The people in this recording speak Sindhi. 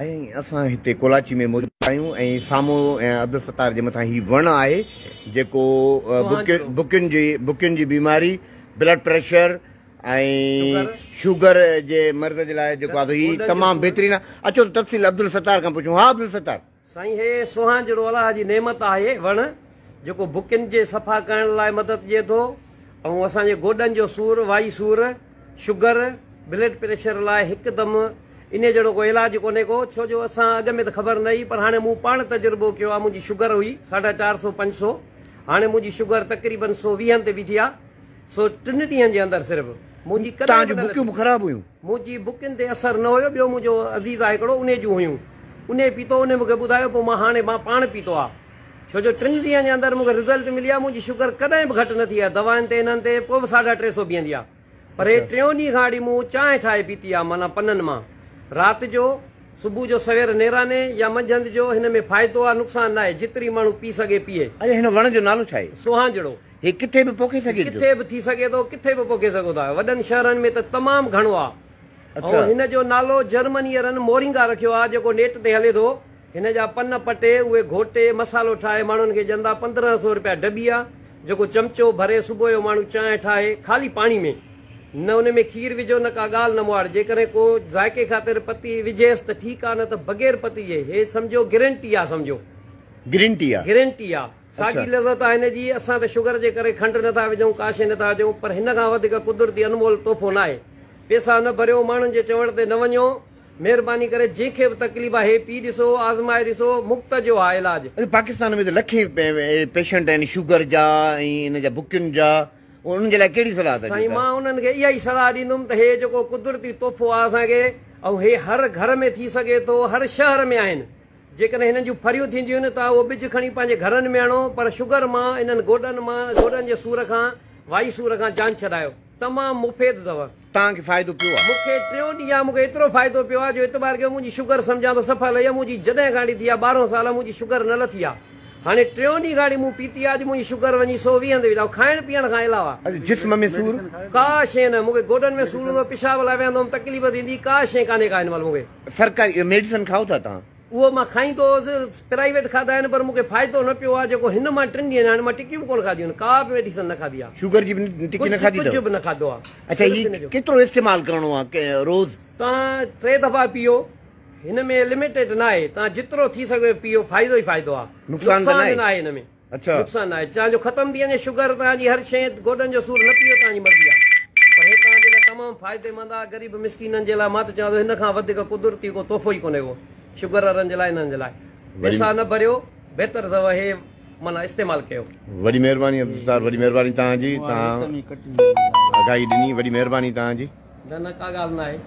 ۽ اسان هتي ڪولاچي ۾ موجود آهيون ۽ سامهون عبدالستار جي مٿان هي وڻ آهي جيڪو بڪين جي بڪين جي بيماري بلڊ پريشر ۽ شوگر جي مرض جي لاء جيڪو آهي هي تمام بهترين آهي اچو ته تفصيل عبدالستار کان پڇون ها عبدالستار. سائين هي سونهان جهڙو الله جي نعمت آهي وڻ جيڪو بڪين جي صفا ڪرڻ لاء مدد ڏئي ٿو ۽ اسان جي گوڏن جو سور وائي سور شگر بلڊ پريشر لاء هڪدم انهي جهڙو ڪو علاج ڪونهي ڪو ڇو جو اسان اڳ ۾ ته خبر نه هئي پر هاڻي مون پاڻ تجربو ڪيو آهي منهنجي شگر هئي ساڍا چار سو پنج سو هاڻي منهنجي شگر تقريبن سو ويهن تي بيٺي آهي سو ٽن ڏينهن جي اندر صرف منهنجي ڪڏهن به نه لٿي. بڪيون خراب هيون. منهنجي بڪين تي اثر نه هيو ٻيو منهنجو عزيز آهي هڪڙو انهي جون هيون انهي پيتو انهي مونکي ٻڌايو پوء مان هاڻي مان پاڻ پيتو آ ڇو جو ٽن ڏينهن جي اندر مونکي رزلٽ ملي آ منهنجي شگر ڪڏهن به گهٽ نه ٿي آ دوائن تي انهن تي پوء به ساڍا ٽي سو بيهندي آ پر هي ٽيون ڏينهن کان اڙي مون چانهه ٺاهي پيتي آ معنيٰ پنن مان رات جو صبح جو سوير نيراني يا منجهند جو هن ۾ فائدو آ نقصان ناهي جيتري ماڻهو پي سگهي پيئي. اڇا هن وڻ جو نالو ڇا آهي؟ سوهانجڙو. هي ڪٿي به پوکي سگهجي ٿو؟ ڪٿي به ٿي سگهي ٿو، ڪٿي به پوکي سگهو ٿا. وڏن شهرن ۾ ته تمام گهڻو آ. ۽ هن جو نالو جرمنيئرن مورنگا رکيو آ جيڪو نيٽ تي هلي ٿو. هن جا پن پٽي اهي گهوٽي مصالحو ٺاهي ماڻهن کي ڏين ٿا. 15 سو رپيا ڊٻي آ جيڪو چمچو ڀري صبح جو ماڻهو چانهه ٺاهي خالي پاڻي ۾ نه ان ۾ کير وجهو نه ڪا ڳالهه نه مهاڙ جيڪڏهن ڪو ذائقي خاطر پتي وجهيس ته ٺيڪ آ نه ته بغير پتي جي هي سمجهو گرنٽي آ سمجهو. گرنٽي آ. گرنٽي آ. ساڳي لذت آهي هن جي، اسان ته شگر جي ڪري کنڊ نه ٿا وجهون، ڪا شيء نه ٿا وجهون، پر هن کان وڌيڪ قدرتي انمول تحفو ناهي. پيسا نه ڀريو، ماڻهن جي چوڻ تي نه وڃو، مهرباني ڪري جنهن کي به تڪليف آهي هي پي ڏسو، آزمائي ڏسو، مفت جو آهي علاج. اڄ پاڪستان ۾ ته لکين پيشنٽ آهن شگر جا ۽ ان جا بڪين جا انهن جي لاء ڪهڙي صلاح ٿا ڏيو سائين مان انهن کي اها ئي صلاح ڏيندم ته هي جيڪو قدرتي تحفو آهي اسان کي ۽ هي هر گهر ۾ ٿي سگهي ٿو هر شهر ۾ آهن جيڪڏهن هنن جون ڦريون ٿينديون ته اهو ٻج کڻي پنهنجي گهرن ۾ آڻو پر شگر مان انهن گوڏن مان گوڏن جي سور کان وائي سور کان جان ڇڏايو. تمام مفيد اٿو. توهان کي فائدو پيو آ؟ مون کي ٽيون ڏينهن آ مون کي ايترو فائدو پيو آ جو اعتبار ڪيو منهنجي شگر سمجهان ٿو صفا لهي آ منهنجي جڏهن کان اڙي ٿي آ ٻارهن سال منهنجي شگر نه لٿي آ هاڻي ٽيون ڏينهن کان اڙي مون پيتي آ اڄ منهنجي شگر وڃي سو ويهن تي ويٺا کائڻ پيئڻ کان علاوه. اڄ جسم ۾ سور؟ ڪا شيء نه مون کي گوڏن ۾ سور هوندو هو پيشاب لاء ويهندو هوم تڪليف ٿيندي ڪا شيء ڪانهي ڪا هن مهل مون کي. سرڪاري ميڊيسن کائو ٿا توهان؟ اهو مان کائيندو هوس، پرائيويٽ کاڌا آهن پر مون کي فائدو نه پيو آهي جيڪو هن مان ٽن ڏينهن هاڻي مان ٽڪيون به ڪونه کاڌيون آهن ڪا به ميڊيسن نه کاڌي آهي. شوگر جي به ٽڪي نه کاڌي اٿو؟ ڪجهه به نه کاڌو آهي. اڇا هي ڪيترو استعمال ڪرڻو آهي روز؟ توهان ٽي دفعا پيئو هن ۾ لميٽيڊ نه آهي توهان جيترو ٿي سگهي پيئو فائدو ئي فائدو آهي نقصان ته ناهي هن ۾. اڇا. نقصان ناهي چانهه جو ختم ٿي وڃي شگر توهان جي هر شيء گوڏن جو سور نه پيئو توهان جي مرضي آهي پر هي توهان جي لاء تمام فائديمند آهي غريب مسڪينن جي لاء مان ته چوان ٿو هن کان وڌيڪ قدرتي ڪو تحفو ئي ڪونهي ڪو شگر وارن جي لاء انهن جي لاء پيسا نه ڀريو بهتر اٿو هي معنيٰ استعمال ڪيو. وڏي مهرباني عبدالستار وڏي مهرباني توهان جي توهان آگاهي ڏني وڏي مهرباني توهان جي. نه نه ڪا ڳالهه ناهي.